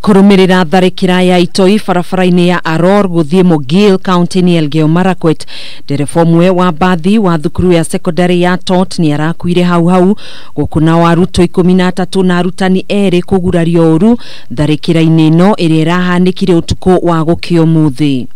Kũrũmĩrĩra tharĩkĩra ya itoi barabara-inĩ ya Aror gũthiĩ Mogil kaunti-inĩ ya Elgeyo Marakwet, ndereba ũmwe wa mbathi wa thukuru ya sekondari ya Tot nĩ arakuire hau hau, gũkũ nao arutwo 13 na arutani 2 kũgurario ũru tharĩkĩra-inĩ ĩno ĩrĩa ĩrahanĩkire ũtukũ wa gũkĩa ũmũthĩ.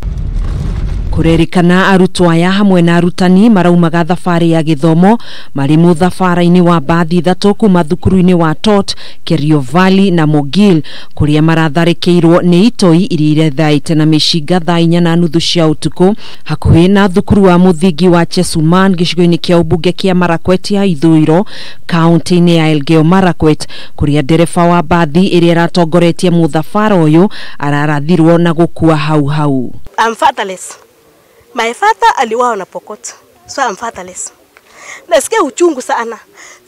Kũrerĩkana arutwo aya hamwe na arutani maraumaga thabarĩ ya gĩthomo marĩ mũthabara-inĩ wa mbathi 3 kuma thukuru-inĩ wa Tot, Kerio Valley na Mogil kũrĩa maratharĩkĩirwo nĩ itoi iria irethaĩte na mĩcinga thaa 4:30 cia ũtukũ hakuhĩ na thukuru wa mũthingi wa Chesuman gĩcigo-inĩ kĩa ũmbunge kĩa Marakwet ya ithũĩro kaunti-inĩ ya Elgeyo Marakwet, kũrĩa ndereba wa mbathi ĩrĩa ĩratongoretie mũthabara ũyũ ararathirwo na gũkua hau hau. I'm fatherless. My father aliuawa na Pokot, so I'm fatherless. Nasikia uchungu sana.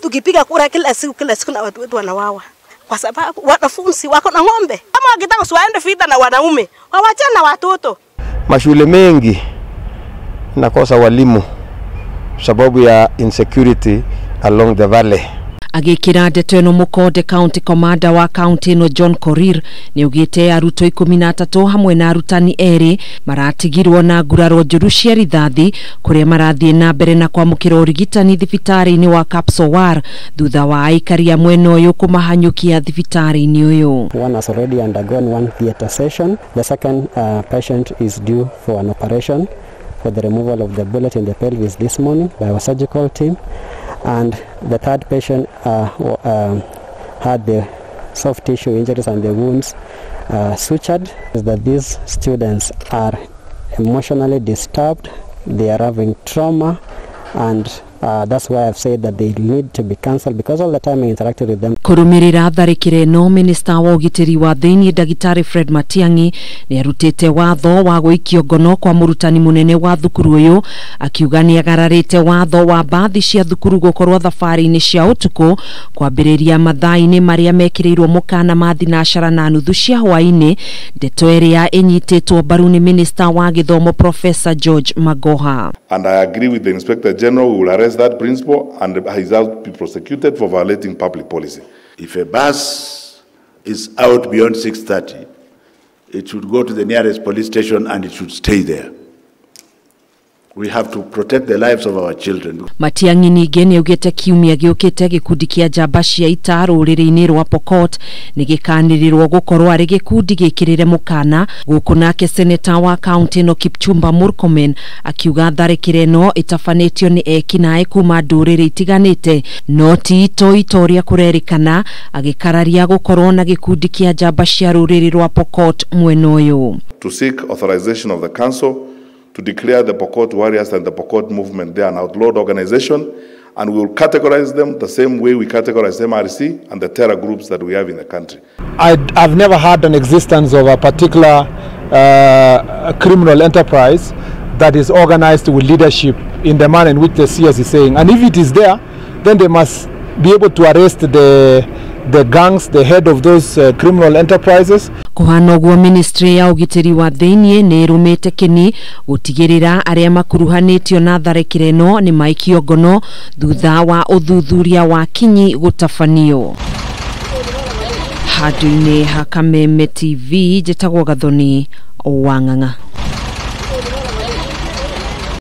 Tukipiga kura kila siku na watu wetu wanawawa. Kwa sababu wanafunzi wako na ng'ombe. Kama wakitaka waende vita na wanaume, waachane na watoto. Mashule mengi nakosa walimu sababu ya insecurity along the valley. Agĩkĩra ndeto ĩno mũkonde county commander wa county ĩno John Korir nĩaugĩte arutwo 13 hamwe na arutani 2 maratigirwo na nguraro njũru cia rithathi kũrĩa marathiĩ na mbere na kwamũkĩra ũrigitani thibitarĩ-inĩ wa Kapsowar thutha wa aikari a mwena ũyũ kũmahanyũkia thibitarĩ-inĩ ũyũ. One has already undergone one theater session. The second patient is due for an operation for the removal of the bullet in the pelvis this morning by our surgical team. And the third patient had the soft tissue injuries and the wounds sutured. Is that these students are emotionally disturbed, they are having trauma, and that's why I've said that they need to be cancelled, because all the time I interacted with them. Kũrũmĩrĩra tharĩkĩra ĩno, Minista wa ũgitĩri wa thĩinĩ Ndagĩtarĩ Fred Matiang'i nĩarutĩte watho wa gũikio ngono kwa mũrutani mũnene wa thukuru ũyũ, akiuga nĩagararĩte watho wa mbathi cia thukuru gũkorwo thabarĩ-inĩ cia ũtukũ kwambĩrĩria mathaa-inĩ marĩa mekĩrĩirwo mũkana ma 4:30 cia hwaĩ-inĩ, ndeto ĩrĩa ĩnyitĩtwo mbaru nĩ Minista wa gĩthomo Professor George Magoha. And I agree with the Inspector General, who will arrest that principal and he is out to be prosecuted for violating public policy. If a bus is out beyond 6:30, it should go to the nearest police station and it should stay there. We have to protect the lives of our children. Matiang'i ningĩ nĩaugĩte kiumia gĩũkĩte gĩkundi kĩa njamba cia ita rũrĩrĩ-inĩ rwa Pokot nĩgĩkanĩrĩrwo gũkorwo arĩ gĩkundi gĩkĩrĩre mũkana, gũkũ nake seneta wa kaunti ĩno Kipchumba Murkomen akiuga tharĩkĩra ĩno ĩtabanĩtio nĩ ekinaĩ kuma ndũrĩrĩ itiganĩte no ti itoi ta ũrĩa kũrerĩkana, agĩkararia gũkorwo na gĩkundi kĩa njamba cia rũrĩrĩ rwa Pokot mwena ũyũ. To seek authorization of the council to declare the Pokot Warriors and the Pokot movement they are an outlawed organization, and we will categorize them the same way we categorize MRC and the terror groups that we have in the country. I've never had an existence of a particular criminal enterprise that is organized with leadership in the manner in which the CS is saying. And if it is there, then they must be able to arrest the gangs, the head of those criminal enterprises. Kũhana ũguo, ministry ya ũgitĩri wa thĩinĩ nĩ ĩrũmĩte kĩni gũtigĩrĩra arĩa makuruhanĩtio na tharĩkĩra ĩno nĩ maikio ngono thutha wa ũthuthuria wa kinyi gũtabanio. Handũ-inĩ ha Kameme TV, njĩtagwo Gathoni Wang'ang'a.